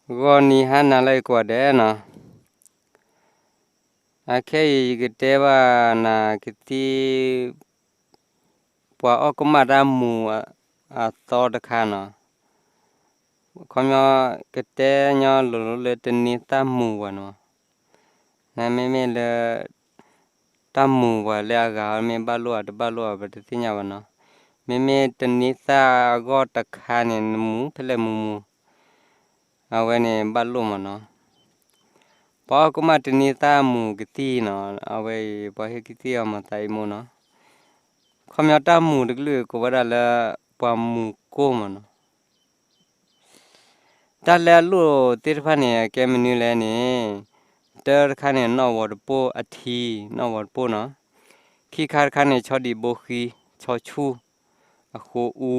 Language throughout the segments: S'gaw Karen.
ဂီၤနံၤဟါနၤလၢအံၤကိးဂၤဒဲးနီၤ, အခဲအံၤယကတဲဘၣ်နၤကသံၣ် ပှၤအီၣ်ကမၣ်တၢ်မူၤအသီတခါနီၤ, ခီပညီကတဲညီလိၤလိၤလၢတန့ၤသၣ်မူၤပှၤနီၤ, နမ့မ့ၢ်လၢ တၢ်မူၤပှၤလၢအဂၤမ့ၢ်ဘၣ်လိၣ်ဧါတဘၣ်လိၣ်ဧါ ပတသ့ၣ်ညါဘၣ်နီၤ, မ့မ့ၢ်တန့ၤသၣ်အဂီၢ်တခါန့ၣ် နမူၤဖဲလဲၣ်မူၤမူၤ, အဝဲန့ၣ်ဘၣ်လိၣ်မးနီၤ. ပှၤအီၣ်ကမၣ်တန့ၤသၣ်မူၤကသံၣ်နီၤ, အဝဲအံၤပှၤဟ့ၣ်ကသံၣ်အီၤမၤသးအံၤမူၤနီၤ, ခီပညီတၢ်မူၤတကလုာ်ကိးဝဲဒၣ်လၢပှၤမူၤကိၢ်မးနီၤ. တၢ်လၢအလိၣ်သ့ၣ်တဖၣ်န့ၣ် အကဲမနုၤလဲၣ်န့ၣ်, တၢတခါန့ၣ် နီၣ်ဝီၤတပိၢ်အထံ, နီၣ်ဝီၤတပိၢ်နီၤ, ခံခါတခါန့ၣ် ဆီဒံးဘိဃံ, ဆီဆူၣ်, အဃိအူ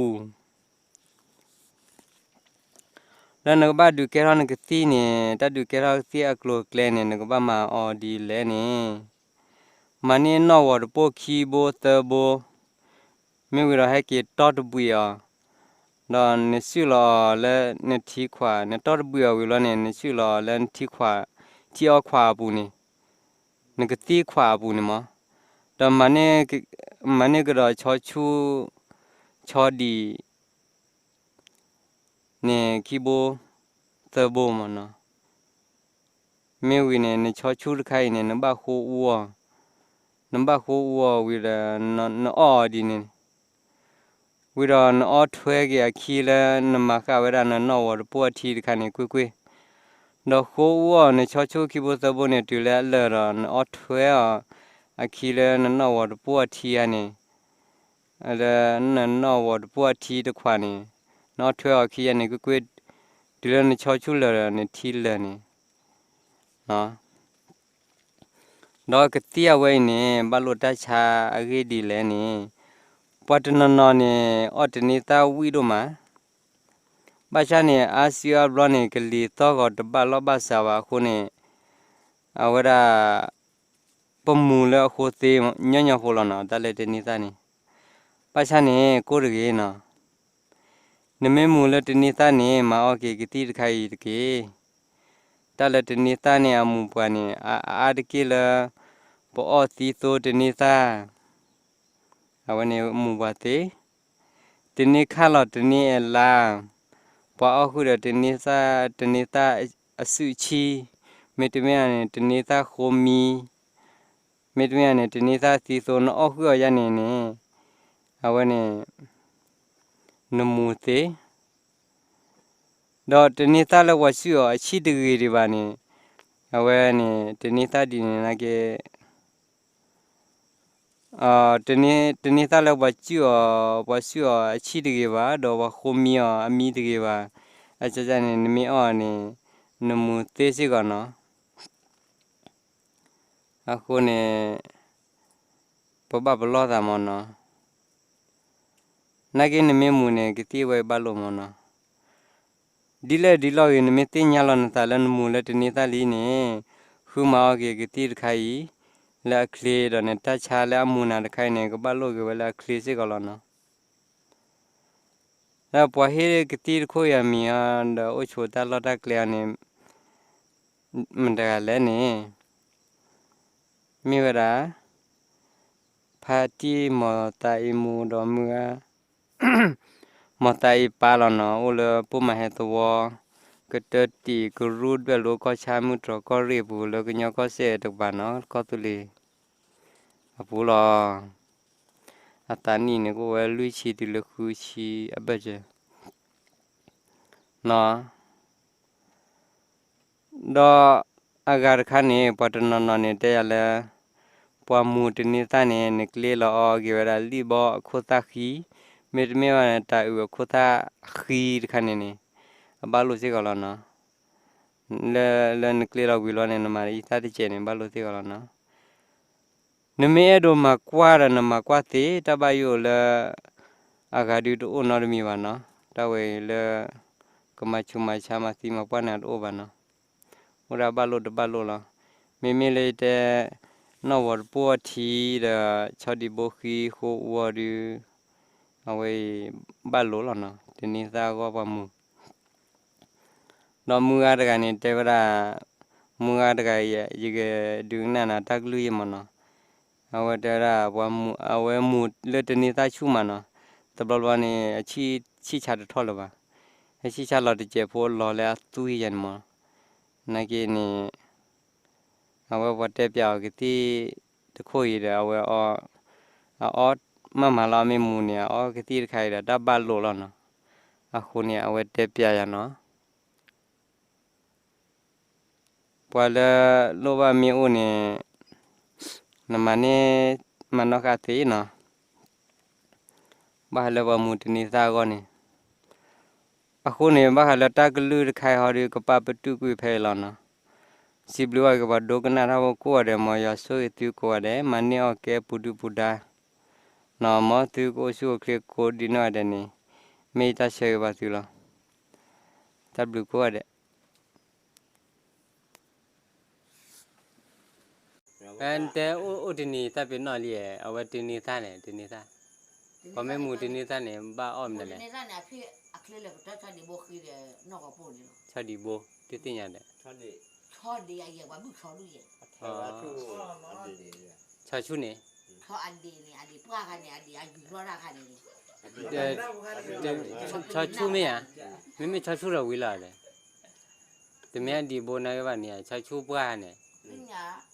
လၢနကဘၣ်ဒုးကဲထီၣ်နကသံၣ်န့ၣ် တၢ်ဒုးကဲထီၣ်ကသံၣ်အကျိၤအကျဲန့ၣ် နကဘၣ်မၤအီၤဒ်လဲၣ်န့ၣ်, မၤန့ၢ်နီၣ်ဝီၤတပိၢ်ခံဘိသၢဘိ, မ့ၢ်ဝံၤဒီးဟဲက့ၤတီၢ်တဘှံးအီၤ, ဒီးနစုၣ်လီၤအီၤလၢနထံခွး, နတီၢ်တဘှံးအီၤဝံၤလီၤန့ၣ် နစုၣ်လီၤအီၤလၢနထံခွး, ထံအီခွးအပူၤန့ၣ်, နကသံၣ်ခွးအပူၤန့ၣ်မး, ဒီးမၤန့ၢ်ကဒီးဆီဆူၣ်, ဆီဒံး န့ၣ် ခံဘိ, သၢဘိမးနီၤ. မ့ၢ်ဝံၤန့ၣ် နဆီဆူၣ်တခါအံၤန့ၣ် နဘၣ်ဃိအူအီၤ, နဘၣ်ဃိအူအီၤဝံၤဒီး နအီၣ်အီၤဒ်န့ၣ်, ဝံၤဒီးနအီထွဲက့ၤအခံလၢနမၤဃာ်ဝဲဒၣ်နနီၣ်ဝီၤတပိၢ်အထံတခါန့ၣ် ကွ့ၢ်ကွ့ၢ်, ဒီးဃိအူအီၤ နဆီဆူၣ်ခံဘိသၢဘိန့ၣ် တုၤလၢအလၢာ်ဒီး နအီထွဲအီၤအခံလၢနနီၣ်ဝီၤတပိၢ်အထံဧါန့ၣ် လၢနနီၣ်ဝီၤတပိၢ်အထံတခွးန့ၣ်, နအီထွဲအီၤခံယါန့ၣ် ကွ့ၢ်ကွ့ၢ်, တုၤလၢနဆီဆူၣ်လၢာ်ဒီးနထံလၢာ်န့ၣ်, ဒီးကသံၣ်အဝဲအံၤန့ၣ် ဘၣ်လိာ်တၢ်ဆါအဂ့ၢ်ဒ်လဲၣ်န့ၣ်, ပှၤတနီၤနီၤန့ၣ် အီၣ်တန့ၤသၣ်ဝံၣ်ဒိၣ်မး, ဘၣ်ဆၣ်န့ၣ် အါစုအါဘျီန့ၣ် ကလံၤသီၣ်ဂီၤတဘၣ်လီၢ်ဘၣ်စးဘၣ်အဃိန့ၣ်, အဝဲဒၣ် ပမူၤလၢအဃိသ့ညီညီဖိလီၤနီၤ, တၢ်လၢတန့ၤသၣ်န့ၣ်, ဘၣ်ဆၣ်န့ၣ် ကိၢ်တဂ့ၤနီၤ, နမ့ၢ်မူၤလၢတန့ၤသၣ်န့ၣ် မၤအီၣ်က့ၤကသံၣ်တခါအံၤတက့ၢ်. တၢ်လၢတန့ၤသၣ်န့ၣ် အမူၤပှၤန့ၣ် အအါတက့ၢ်လၢ ပအီၣ်သံသိတန့ၤသၣ် အဝဲန့ၣ်မူၤပှၤသ့, တန့ၤခၣ်လီၤတန့ၤအလါ, ပှၤအီၣ်ဃုာ်ဒီးတန့ၤသၣ်, တန့ၤသၣ်အစုၣ်ဆံၣ်, မ့တမ့ၢ်န့ၣ် တန့ၤသၣ်ဃိမံ, မ့တမ့ၢ်န့ၣ် တန့ၤသၣ်သံသိ နအီၣ်ဃုာ်အီၤယါန့ၣ်န့ၣ်, အဝဲန့ၣ် နမူၤသ့ ဒီးတန့ၤသၣ်လၢပှၤစုၣ်အီၤအဆံၣ်တဂ့ၤဒံးဘၣ်န့ၣ်, အဝဲန့ၣ် တန့ၤသၣ်ဒ်န့ၣ်နာ်က့, တန့ၤသၣ်လၢပှၤစုၣ်အီၤ, ပှၤစုၣ်အီၤအဆံၣ်တဂ့ၤဘၣ်, ဒီးပှၤဃိမံအီၤအမံတဂ့ၤဘၣ်, အကန့ၣ် နမ့ၢ်အီၣ်န့ၣ် နမူၤသ့စ့ၢ်ကီးနီၤ. အဃိန့ၣ် ပဘၣ်ပလီၢ်သးမ့ၢ်နီၤ, နာ်က့နမ့ၢ်မူၤန့ၣ် ကသံၣ်ဝဲဘၣ်လိာ်မ့ၢ်နီၤ. ဒ်လဲၣ်ဒ်လဲၣ်ဂ့ၤ နမ့ၢ်သ့ၣ်ညါလီၤနသးလၢနမူၤလၢတန့ၤသၣ်လံန့ၣ်, ဃုမၤအီၣ်က့ၤကသံၣ်တခါအံၤ လၢအချ့ဒီးနတၢ်ဆါလၢအမူၤနၤတခါအံၤန့ၣ် ကဘၣ်လိာ်က့ၤဝဲလၢအချ့စ့ၢ်ကီးလီၤနီၤ. ဒီးပှၤဟ့ၣ်ကသံၣ်တခိၣ်အံၤအမံၤအီၤ ဒီးအိၣ်ဆိးတၢ်လီၢ်တၢ်ကျဲအီၤန့ၣ် မတၤတဂၤလဲၣ်န့ၣ်, မ့ၢ်ဝဲဒၣ် ဖါတံၢ်မီၤသးအံၤမူၤဒီးမုၢ်ဂၤ မီၤသးအံၤပၢ်လီၤနီၤ, အိၣ်လၢပိာ်မၤဟဲသဝီ, ကတၢၢ်တံာ်ကရူၢ်ဒွဲၣ်လိၤကီၢ်ဆၣ်မုၢ်တြီၢ်ကီၢ်ရ့ၣ်အပူၤ လၢကညီကီၢ်စဲၣ်တကပၤနီၤ, ကီၢ်သူလ့ၤအပူၤလီၤ. အသးနံၣ်န့ၣ် ကအိၣ်ဝဲလွံၢ်ဆံတုၤလၢဃုဆံအဘၢၣ်စၢၤ ဒီးအဂၤတခါန့ၣ် ပှၤတနီၤနီၤန့ၣ် တဲယၤလၢ ပှၤမူၤတန့ၤသၣ်န့ၣ် နကျ့လီၤအီၤက့ၤဝဲဒၣ်လံၣ်ဘီအခိၣ်သၣ်ဃံ, မ့တမ့ၢ်ဘၣ်န့ၣ် တၤအုးအခိၣ်သၣ်ဃံတခါန့ၣ်န့ၣ် အဘၣ်လိာ်စ့ၢ်ကီးလီၤနီၤ. လၢ လၢနကျ့လီၤဝံၤလီၤန့ၣ် နမၤအံသၣ်တစဲးန့ၣ် ဘၣ်လိာ်စ့ၢ်ကီးလီၤနီၤ. နမ့ၢ်အဲၣ်ဒိးမၤကွၢ်ဒီးနမၤကွၢ်သ့ တၢ်ဘၣ်ယိၣ်လၢ အဂၤဒုတအိၣ်နီတမံၤဘၣ်နီၤ, တၢ်ဝဲအံၤလၢ ကမၤဆူးမၤဆါမၤသံမၤပှၢ်နၤတအိၣ်ဘၣ်နီၤ, အိၣ်ဒၣ်ဘၣ်လိာ်တဘၣ်လိာ်လီၤ. မ့မ့ၢ်လၢယတဲ နီၣ်ဝီၤတပိၢ်အထံဒီး ဆီဒံးဘိဃံဃိအူအီၤဒု အဝဲအံၤ ဘၣ်လိာ်လီၤနီၤ, တန့ၤသၣ်အဂီၢ်ပှၤမူၤ ဒီးမုၢ်ဂၤတဂၤန့ၣ် တဲဝဲဒၣ်, မုၢ်ဂၤတဂၤအံၤ ယကဒုးကနၣ်နၤတၢ်ကလုၢ်ယဲၢ်မးနီၤ. အဝဲတဲဝဲဒၣ် ပှၤမူ အဝဲမူလၢတနံၤသၣ်ဆူၣ်မးနီၤ, တဘျီဘျီန့ၣ် အဆံၣ်ဆါတထီၣ်လၢၤဘၣ်. အဆံၣ်ဆါလီၤတစဲးဖိလီၤလၢအသွံၣ်ယဲၢ်န့ၣ်မး. နာ်က့န့ၣ် အဝဲပှၤတဲပျးအီၤကသံၣ်တခိၣ်အံၤဒီး အဝဲအီ အအီမးမးလီၤ အမ့ၢ်မူန့ၣ် အအီကသံၣ်တခါအံၤဒီး တၢ်ဘၣ်လိာ်လီၤနီၤ. အဃိန့ၣ် အဝဲတဲပျးယၤနီၤ. ပှၤလၢလိၣ်ဘၣ်မ့ၢ်အိၣ်န့ၣ် နမၤန့ၢ် မၤနီၣ်ဃာ်သ့နီၤ. ဘၣ်ဃးလၢပှၤမူတနံၤသၣ်အဂီၢ်န့ၣ်, အဃိန့ၣ် ဘၣ်ဃးလၢတၢ်ကလုၢ်တခါအံၤဟီဒီး ကပာ်ပတုာ်ကွံာ်ဖဲအံၤလီၤနီၤ. စံးဘျုးဘၣ်က့ၤပှၤဒိကနၣ်တၢ်ဖိကိးဂၤဒဲး မ်ယွၤဆိၣ်ဂ့ၤသုကိးဂၤဒဲး မၤန့ၢ်အီၣ်ကဲပူၤဒုၣ်ပူၤဒါနီၤ. မ်သုကအိၣ်ဆူၣ်အိၣ်ချ့ကိးဒံနီၢ်ဂၤဒဲးန့ၣ် မ့ၢ်ယတၢ်ဆၢဂ့ၤဘၣ်သုလီၤ. တၢ်ဘျုးကိးဂၤဒဲး. နတဲအိၣ်တနံၤသၣ်ပ့ၤနီၣ်လံ, အဝဲတနံၤသၣ်န့ၣ် တနံၤသၣ်, ပှၤမ့ၢ်မူတနံၤသၣ်န့ၣ် ဘၣ်အီၣ်မနုၤလဲၣ်. ဆီဒံးဘိ, သုသ့ၣ်ညါဒီး, ဆီဆူၣ်န့ၣ်, ဆီဆူၣ်မ့ၢ်ဧါ, မ့မ့ၢ်ဆီဆူၣ်ဒီးဝံၤလီၤဒီး, တမ့ၢ်အဒံးဘိနၤဂ့ၤဘၣ်န့ၣ် ဆီဆူၣ်ပှၢ်န့ၣ်,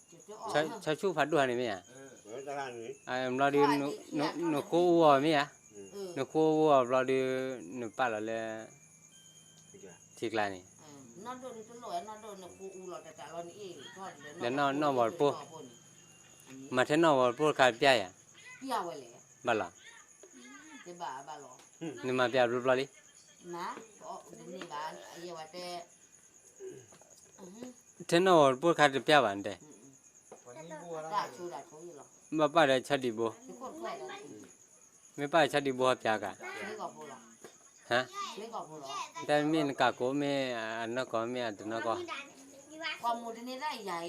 ဆီဆူၣ်ဖးဒိၣ်ဟါန့ၣ်မ့ၢ်ဧါ, ဘျီဒီး နဃိအူအီၤမ့ၢ်ဧါ, နဃိအူအီၤဘျီဒီး နပာ်လီၤလၢ ထံကျါန့ၣ်, ဒီးနီၢ်နီၢ်ဝီၤတပိၢ်, မၤထဲနီၢ်ဝီၤတပိၢ်တခါတပျၢ်ယၤ, ဘၣ်လီၤ, နမၤပျၢ်ဘျီဘျီလံ, ထဲနီၢ်ဝီၤတပိၢ်တခါတပျၢ်ဘၣ်နတဲ, ဘၣ်ပာ်ဒီးဆီဒံးဘိ, မ့ၢ်ပာ်ဒီးဆီဒံးဘိဟဲပျၢ်ကါ, တၢ်မ့ၢ်နကးကိးမ့ၢ်အနီၢ်ကီၢ်မ့ၢ်အတနီၢ်ကီၢ်, မ့ၢ်ဧါ, မူတနံၤသၣ်န့ၣ်, အ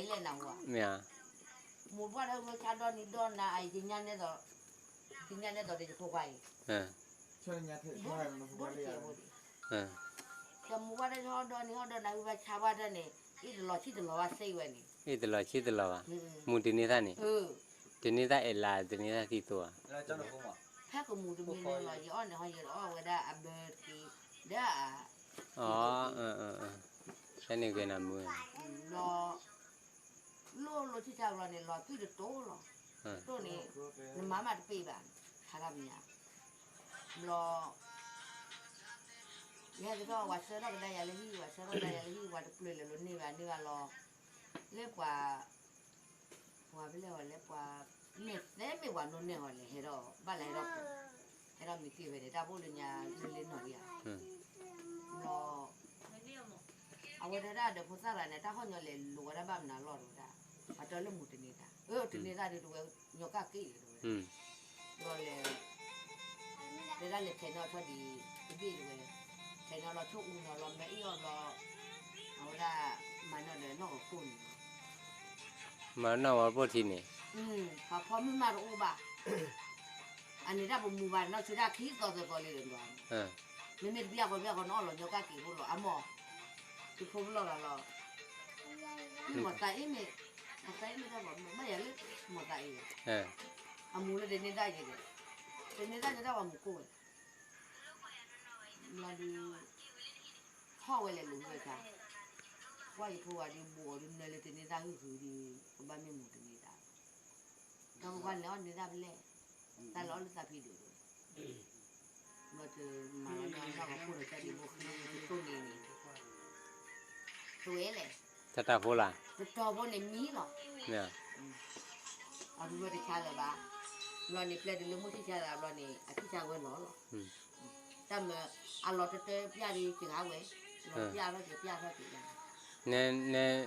့ၣ်တလီၤဆံတလီၤဘၣ်, မူတနံၤသၣ်န့ၣ်, တနံၤသၣ်အဲၣ်လါ တနံၤသၣ်သံသိဧါ, ဖဲကမူတမံၤန့ၣ်လီၤ ယအီၣ်န့ၣ်ဟီ ယအီၣ်ဝဲဒၣ်အဘၢတက့ၢ်, ဒီး ဖဲန့ၣ်ဂ့ၤနၤမုၢ် လိၣ်လိၣ်ဆံၣ်ဆါဘျီန့ၣ် လီၤသွံၣ်တတိၤလီၤ, တိၢ်န့ၣ်, နမၤမးတပ့ၢ်ဘၣ်, ခါထီၣ်မံၤညါ, ဘျီ ယဟဲကထီၣ် ဝၤဆှၢထီၣ်ကဒါယၤလၢဟံၣ်, ဝၤဆှၢထီၣ်ကဒါယၤလၢဟံၣ် ဝၤတပျၢၤလဲၤလိာ်န့ၢ်ဘၣ်န့ၢ်ဘၣ်လီၤ, လၢပှၤ ပှၤဖဲလဲၣ်ဝဲလဲၣ် ပှၤ မ့ၢ်သဲမ့ၢ်ပှၤနိၣ်နဲၣ်ဟီလဲၣ် ဟဲထီၣ်ဘၣ်လဲၣ်ဟဲထီၣ်, ဟဲထီၣ်မံၤတ့ၢ်ဝဲန့ၣ် တၢ်ဖိလၢညါလၢလၢနီၢ်ဒံးဧါ, ဘျီ အဝဲတဲဒၣ်ဒီးဖိသၣ်ရၤန့ၣ် တၢ်ဟီၣ်ညီလဲၤလိာ်ဝဲဒၣ်ဘၣ်မနုၤလီၢ်တဝဲဒၣ်, ပှၤတၢ်လၢမူတနံၤသၣ်, အၢ တနံၤသၣ်ဒုးတဝဲ ညီကၣ်က့ၣ်လၢတဝဲ, ဘျီလဲၤ တဲဒၣ်လဲၤထဲးနီၣ်ထီၣ်ဒံးတဘ့ၣ်တဝဲ, ထဲးနီၣ်လီၤဆိၣ်အူနီၤလီၤ မ့ၢ်အ့ၣ်အီၤဘျီ, အဝဲဒၣ် မၤနီၣ်ဒီးနီၢ်ဂီၤပိၢ်န့ၣ်, မၤနီၢ်ဂီၤပိၢ်ထံန့ၣ်, ဖးဖီမုၢ်မးတအိၣ်ဘၣ် အန့ၣ်ဒၣ်ပမူဘၣ် နီၢ်ဆံဒၣ်ခံသီသၢသီလံဒီး, မ့မ့ၢ်တဘျီဃီဘျီဃီနအီၣ်လီၤညီကၣ်က့ၤဖိလီၤ အမီၢ်, သုဖိပလီၢ်ဂၤလီၤ, မ့ၢ်မီၤသးအ့ၣ်မ့ၢ်, မီၤသးအ့ၣ်မ့ၢ်တၢ်ပှၤမ့ၢ်ဘၣ်ယၤလၢ, မီၤသးအ့ၣ်, အမူလၢတန့ၢ်ဒၣ်ယဲဒီး, တန့ၢ်ဒၣ်ယဲဒၣ်ပှၤမူခိၣ်ဝဲ, ဘျီဒုး ထီၣ်ဝဲလဲၤလိာ်ဝဲဆါ, ကွၢ်ယဖိဝၤဒုး ဘူးအီၤဒုး နၢၤလၢတန့ၢ်သၣ်ဟုၣ်ဟုၣ်ဒုး ကဘၣ်မ့ၢ်မူတန့ၢ်သၣ်, ဒီးကဘၣ်လဲၤအီၣ်န့ၢ်သၣ်ဖဲလဲၣ်, တၢ်လၢအီၣ်လၢသးဖံဒိၣ်ဒိၣ်, ဘျီတမၤလီၤန့ၢ်အီၣ်နီၢ်ဂီၤပိၢ်ဒီး တၢ်ဒံးဘိဃ့တတိၢ်န့ၣ်န့ၣ်, တဝဲလဲၣ်, တၢ်တၢ်ဖိလၢ, တတီၤဖိန့ၣ်မံလီၤ, အဒုးဝဲတဆါလၢၤဘၣ်, ဘျီန့ၣ် ပျဲတုၤလၢမိၢ်ဆံၣ်ဆါသးဘျီန့ၣ် အဆံၣ်ဆါဝဲလီၤလီၤ, တၢ်မၢ အလီၤတတၢပျၢ်ဒုးကဂၤဝဲ, လီၤပျၢ်ထီၣ်က့ၤပျၢ်ထီၣ်က့ၤ, နတၢ်န့ၣ်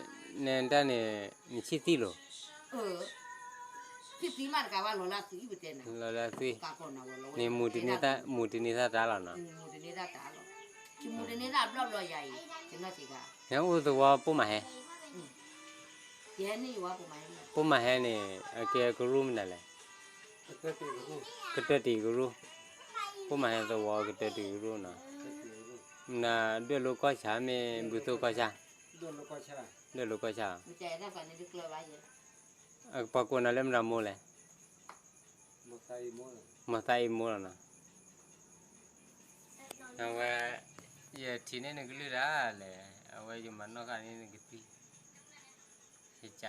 နဆံၣ်သံလိၤ, ဆံၣ်သံမးတကးဘၣ်လီၤလၢသွံၣ်ပတဲနၤ, လီၤလၢသွံၣ်, န့ၣ်မူတန့ၢ်သၣ်တၢ်လီၤနီၤ, မူတန့ၢ်သၣ်တၢ်လီၤ, မူတန့ၢ်သၣ်ဘျီဘျီယၤအံၤ, ကနီၣ်စံးကါ, နအိၣ်သဝီပိၢ်မၤဟဲ ယဟဲန့ၢ်ယဝၤပိၢ်မၤဟဲ, ပိၢ်မၤဟဲန့ၣ် အကဲကရူၢ်မနုၤလဲၣ်, ကတၢၢ်တံာ်ကရူၢ်, ပိၢ်မၤဟဲသဝီကတၢၢ်တံာ်ကရူၢ်နီၤ, နဒွဲၣ်လိကီၢ်ဆၣ်မ့ၢ်ဘုသိၣ်ကီၢ်ဆၣ်, ဒွဲၣ်လိကီၢ်ဆၣ်, အကပှၤကိးနၤလၢမတၤမိၢ်လဲၣ်, မီၤသးအံၤမိၢ်လီၤနီၤ, အဝဲ, ယထံၣ်န့ၢ်နကလုၢ်ဒၣ်လဲာ်, အဝဲယမၤနီၣ်ဃာ်န့ၢ်နကသံၣ်, ယက